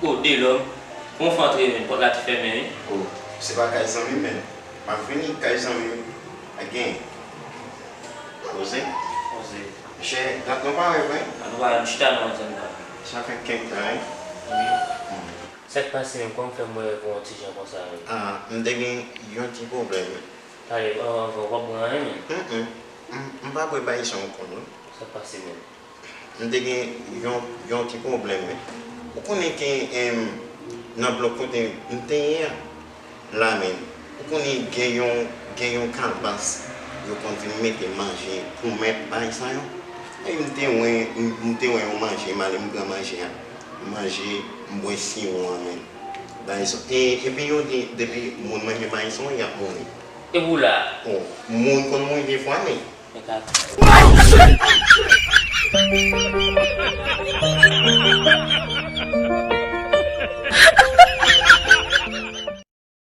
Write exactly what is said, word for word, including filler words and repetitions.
O, Delòm, bon fè antre, men pòt la te fèmen, wi. O, se pa kay zanmi m, men. M ap vini kay zanmi m. A gen. Poze. Poze. Chè, dat nou pa wè vre? An nou pa, nou chita nan yon zòn pa. Sa fè kèk tan, wi. Wi. Sa k pase menm? Kòman w fè m wè w yon ti jan konsa menm? Ah, m te gen yon ti pwoblèm, wi. Pale, anvan, anvan, w p ap bwè anyen menm? Mm, mm. M, m pa bwè bagay sa w konn, non. Sa k pase menm? M te gen yon, yon ti pwoblèm, wi. Ou konnen ke, em, nan blòk kote m te ye a, la menm, ou konnen gen yon, gen yon kalbas yo konn vin mete manje pou mèt bagay sa yo. E m te wè, m, m te wè yon manje, m ale m pran manje a. M manje, m bwè siwo a menm. Bagay sa, e, epi yo di, depi moun manje bagay sa yo, y ap mouri. E pou la? O, moun konn mouri defwa, men. Men kaka.